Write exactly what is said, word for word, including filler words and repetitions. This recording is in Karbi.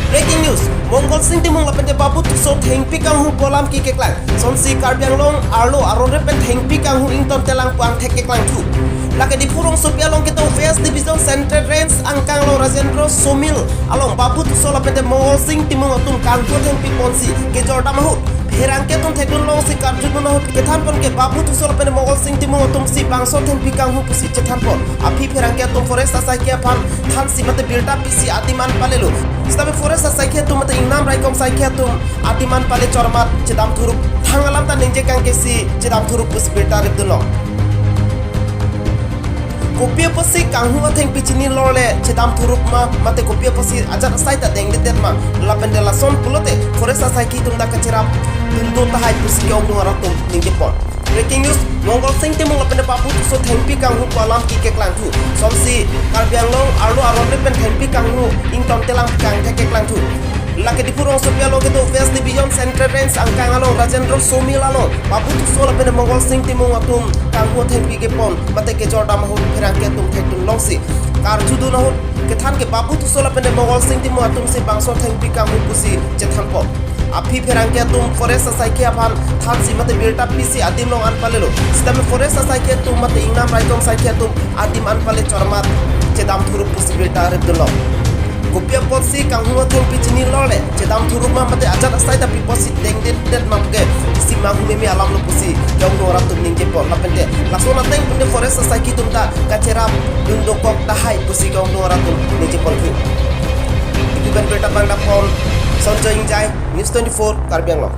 Breaking news, Mongol Sing Timung lapen te Babu Tisso thengpi kanghu pu alam keklang. Sonsi Karbi Anglong arlo aron pen thengpi kanghu ingtontelang pu angthek keklangthu. Lake Diphu rongsopi along kedo West Division Central Range angkang along Rajendra Sawmill along Babu Tisso lapen te Mongol Sing Timung atum kanghu thengpi ponsi kejordam ahut pherangke atum thekdun longsi karjudun ahut kethan pon ke Babu Tisso lapen te Mongol Sing Timung atum si bangso thengpi kanghu pusi chethan pon. Aphi pherangke atum forest asaikhi aphan thansi mate birta pisi adim an palelo. Sitame forest asaikhi atum mate ingnam raikom asaikhi atum adim an pale chormat chedam thurup, thang alam ta ningje kangke si chedam thurup pusi birta ripdunlong. Kopi apotsi kanghu athengpi chini lorle chedam thurup ma, mate kopi apotsi ajat asai ta dengdedet ma, lapen te lason pulote forest asaikhi atum ta kacherap dun do tahai pusi ke-ongdung arat atum ningje pon. Breaking news, Mongol Sing Timung lapen te Babu Tisso thengpi kanghu pu alam keklangthu. Sonsi Karbi Anglong arlo aron pen thengpi kanghu ingtontelang pu angthek keklangthu. Lake Diphu rongsopi along kedo West Division Central Range angkang along Rajendra Sawmill along Babu Tisso lapen te Mongol Sing Timung atum kanghu thengpi kepon mate kejordam ahut pherangke atum thekdun longsi karjudun ahut kethan ke Babu Tisso lapen te Mongol Sing Timung atum si bangso thengpi kanghu pusi chethan pon. Aphi pherangke atum forest asaikhi aphan thansi mate birta pisi adim long an palelo. Sitame forest asaikhi atum mate ingnam raikom asaikhi atum adim an pale chormat chedam thurup pusi birta ripdunlong. Kopi apotsi kanghu athengpi chini lorle chedam thurup ma, mate ajat asai ta pi apotsi dengdedet ma puke isi manghu meme alam lo pusi ke-ongdung arat atum ningje pon. Lapen te lason ateng pun te forest asaikhi atum ta kacherap dun dokok tahai pusi ke-ongdung arat atum ningje pon ki. Ipi pen birta pangdap pon, Sanjoy Ingjai, News twenty-four, Karbi Anglong.